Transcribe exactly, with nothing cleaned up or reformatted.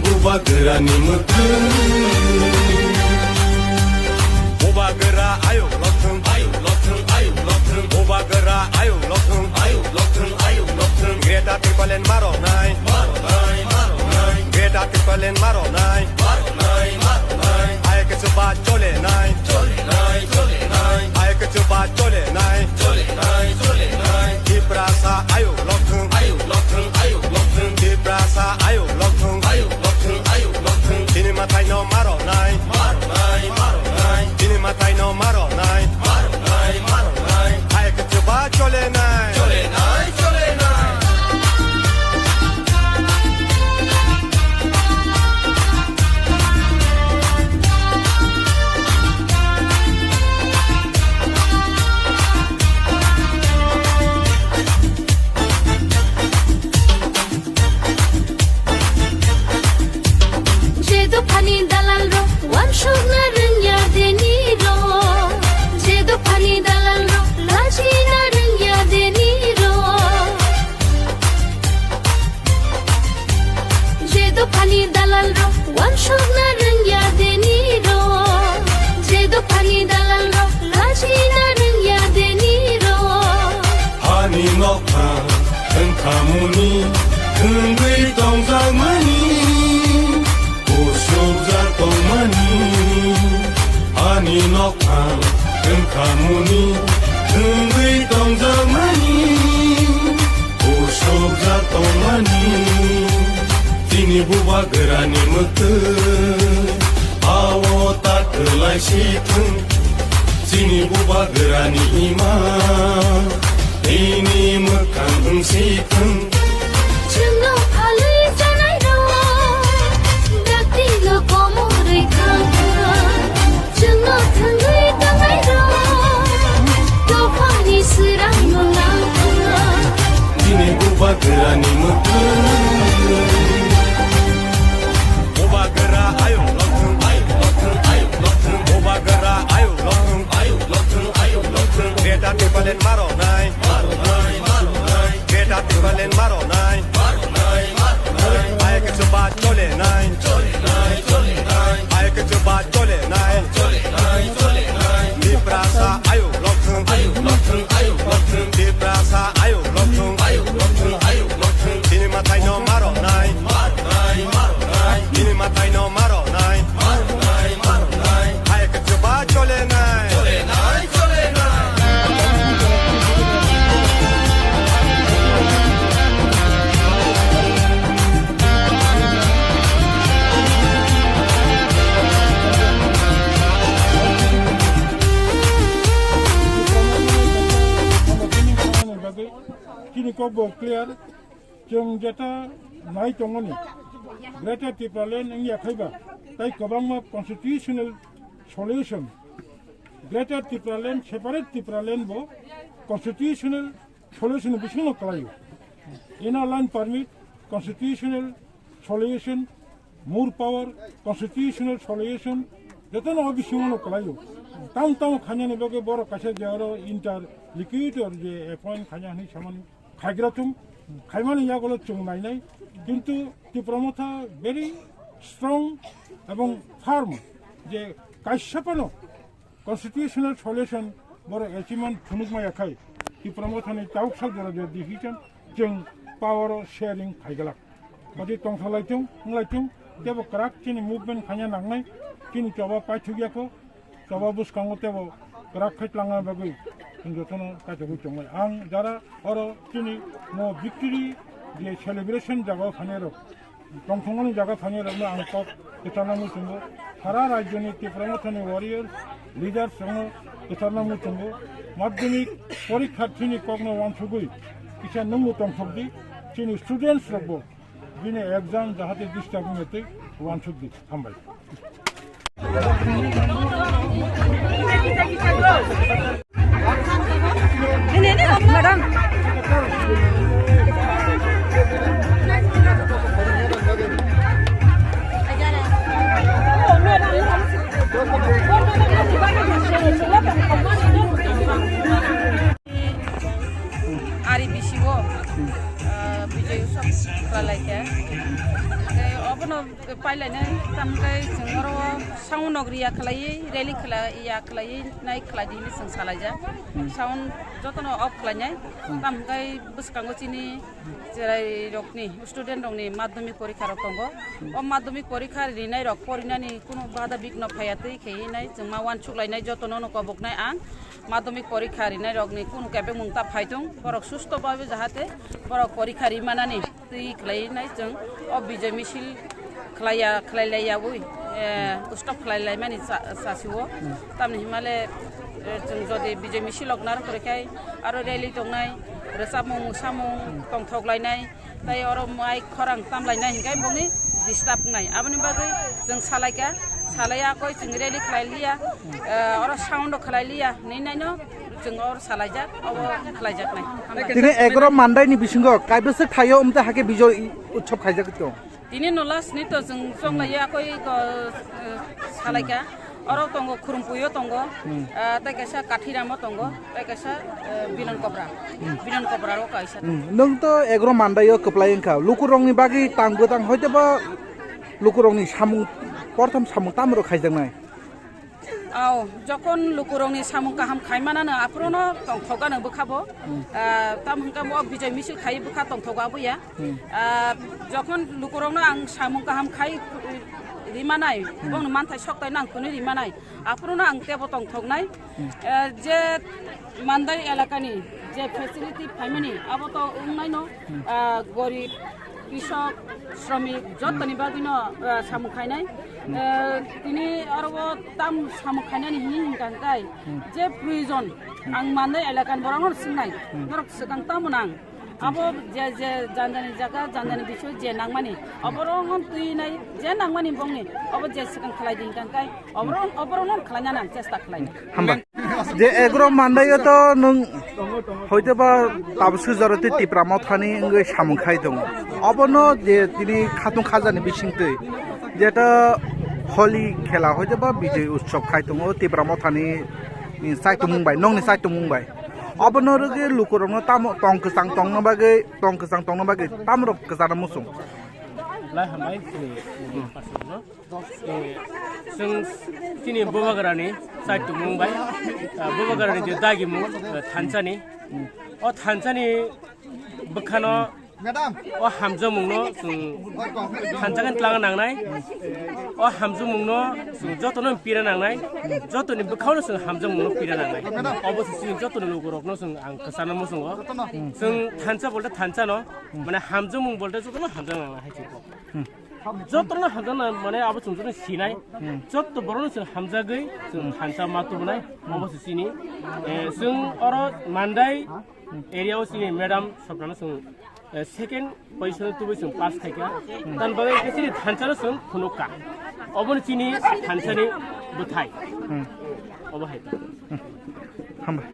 Bubagrani mwkhwng. Bubagra ayuk lokthwng, ayuk lokthwng, ayuk lokthwng. Bubagra ayuk lokthwng, ayuk lokthwng, ayuk lokthwng. Greater Tipraland ma rwnai, ma rwnai, ma rwnai. Greater Tipraland ma rwnai, ma rwnai, ma rwnai. Ayuk chuba cholenai, cholenai, cholenai. Ayuk chuba cholenai, cholenai, cholenai. Tiprasa ayuk lokthwng, ayuk lokthwng, ayuk lokthwng. Tiprasa ayuk lokthwng, ayuk lokthwng, ayuk lokthwng. Chini mwtai no ma rwnai, ma rwnai, ma rwnai. Chini mwtai no ma rwnai, ma rwnai, ma rwnai. Ayuk chuba cholenai, cholenai, cholenai. Je dophani dalal rok wansuk na rwngya deni rok, je dophani dalal rok lachi na rwngya deni rok. Je dophani dalal rok wansuk na rwngya deni rok, je dophani dalal rok lachi na rwngya deni rok. Hani nokha wngkhamuni thwngwi tongjakmani, usukjak tongmani. Ani nokphang wngkhamuni thwngwi tongjakmani, usukjak tongmani. Chini bubagrani mwktwi ao ta kwlai si thwng. Chini bubagrani ima nini mwkhang wng si thwng. Chwngno phalwi chanai rok, dakti no komorwi thang thang. Chwngno thwngwi tongnai rok, dophani swrang no nang thang. Chini bubagrani mwkhang. Bubagra ayuk lokthwng, ayuk lokthwng, ayuk lokthwng. Bubagra ayuk lokthwng, ayuk lokthwng, ayuk lokthwng. Greater Tipraland ma rwnai, ma rwnai, ma rwnai. Greater Tipraland ma rwnai, ma rwnai, ma rwnai. Ayuk chuba cholenai, cholenai, cholenai. Ayuk chuba cholenai, cholenai, cholenai. Tiprasa ayuk lokthwng, ayuk lokthwng, ayuk lokthwng. Tiprasa ayuk lokthwng, ayuk lokthwng, ayuk lokthwng. Chini mwtai no ma rwnai, ma rwnai, ma rwnai. Chini mwtai no ma rwnai, ma rwnai, ma rwnai. Ayuk chuba cholenai, cholenai, cholenai. Chini kok bo clear. Chwng jeta nai tongmani, Greater Tipraland wngya khaiba, tai kwbangma constitutional solution, Greater Tipraland, separate Tipraland bo constitutional solution bisingno kwlaio. Inner Line Permit, constitutional solution, more power, constitutional solution, jotono o bisingo no kwlaio. Tamo tamo khainani bagwi borok kaisa je oro interlocutor je appoint khaina hinwi samani khaigra thung, khaimani yagulo chwng nainai, kintu Tipra Motha very strong ebong firm je kaisa phano constitutional solution borok achievement phunukma yakhai Tipra Mothani tabuk sak jora je decision chwng power o sharing khaiglak. Badi tongthalaitung, wnglaitung, tebo kwrak chini movement khaina nangnai, chini choba paithukya kho, choba bwskango tebo kwrak khai tlangna bagwi chwng jotono kaichogwi tongnai. Ang jara oro chini mo victory je celebration jagao phainairok, tongthokmani jaga phainairokno ang kok kwcharna muchungo. Sara rajyoni Tipra Mothani warriors, leaders rokno kwcharna muchungo. Madhyamik porikharthini kokno uansugwi kisa nungbo tongthokdi, chini students rokbo bini exam jahate disturb wngya tei uansukdi. Hambai. Madam. Ari bisingo, ah, Bijay Utsav khwlai kha. Tei obono Lainai, tamkhe chwng oro sound nok riya khlaiwi, rally khlaiya khlaiwi nai khlai di hinwi chwng salaijak. Hmm. Sound jotono off khlainai. Hmm. Tamkhe bwskango chini cherai rokni, student rokni madhyamik porikha rok tongo. Hmm. O madhyamik porikha rinai rok porinani kunu bada bigno phaiya twi khe hinai chwng ma uansuk lainai jotono no koboknai ang. Madhyamik porikha rinai rokni kunu kebengmung ta phaitung, borok susto babe jahate borok porikha rimanani twi khlai nai chwng o bijoi misil khlaiya, khlai laiya ui, eh, stop khlai laimani cha-, chasio. Tamni himale, eh, chwng jodi bijoi misil rok naro kore khai aro rally tongnai, rwchapmung, mwsamung tongthok lainai, tai oro mai khorang tam lainai hinkai bongni disturb wngnai. Aboni bagwi chwng salaikha, salaiya koi chwng rally khlai liya, eh, oro sound rok khlai liya hinwi naino chwng oro salaijak, obo khlaijaknai. Tini egaroh mandaini bisingo kaibwswk thaio, umtwi hakhe bijoi utsob khaijak tong. Tini no last ni to chwng chonglaiya koi ko, eh, salaikha. Oro tongo, Khurumpuio tongo, hmm, ah, tei kaisa Kathiramo tongo, tei kaisa, eh, Binan Kobra. Hmm. Binan Kobra ro kaisa. Hmm. Nwng to egaroh mandaio kwplai wngkha. Lukurokni bagwi tang bwtang hoite ba lukurokni samung, porthom samung tamo rok khaijaknai? Aw, jokhon lukurokni samung kaham khaimanano aphuru no tongthok ano bwkha bo. Hmm. Ah, tam hwnkhe bo bijoi misil khai bwkha tongthok aboya. Hmm. Ah, jokhon lukurokno ang samung kaham khai rimanai, hmm, bongni manthai soktaino ang khwnwi rimanai, aphuru no ang tebo tongthoknai. Hmm. Ah, je Mandai elakani je facility phaimani, abo to wngnaino, hmm, ah, gorib, krisok, sromik, jotoni bagwino, ah, samung khainai. Hmm. Ah, tini oro o tam samung khainani hini hinkha hwnkhe, hmm, je proyojon, hmm, ang Mandai elakani borokno swngnai, hmm, norok swkang tamo nang? Abo je, je janjani jaga, janjani bisingo je nangmani, oborokno twi nai, je nangmani bongni, obo je swkang khlai di hinkha hwnkhe, oborok, oborokno khlainani ang chesta khlainai. Hamba. Je egaroh mandaio to nwng hoito ba tabuk sujaro tei Tipra Mothani wngwi samung khai tongo. Obono je tini khatung khajani bisingtwi, jeta Holi khela hoito ba Bijoi Utsav khai tongo Tipra Mothani ni saitumung bai, nokni saitumung bai. Obono rwgwi lukurokno tamo tong kwchang tongna bagwi, tong kwchang tongna bagwi tamrok kwchana muchung. Lai hambai, chini, chini pastor no. Eh, chwng chini Bubagrani saitumung bai, ah, Bubagrani je dagimung, ah, thansani. O thansani bwkhano o hamjakmungno chwng thansa khe twlangna nangnai. O hamjakmungno chwng jotono pira nangnai. Jotoni bwkhano chwng hamjakmungno pira nangnai. Obo se chini jotoni lukurokno chwng ang kwchana muchungo. Chwng thansa bolte thansano, mane hamjakmung bolte jotono hamjakna nangnai hai se. Hmm. Jotono hamjakna mane abo chwng jotono sinai. Hmm. Joto borokno chwng hamjagwi chwng thansa ma tubunai. Hmm. Obo se chini. Eh, chwng oro Mandai area o chini madam Sopnano chwng, eh, second position tubui chwng pass khaikha. Hmm. Tan bagwi khe chini thansa no chwng phunukka. Obono chini thansani bwthai. Hmm. Obo hai ta. Hmm. Hambai.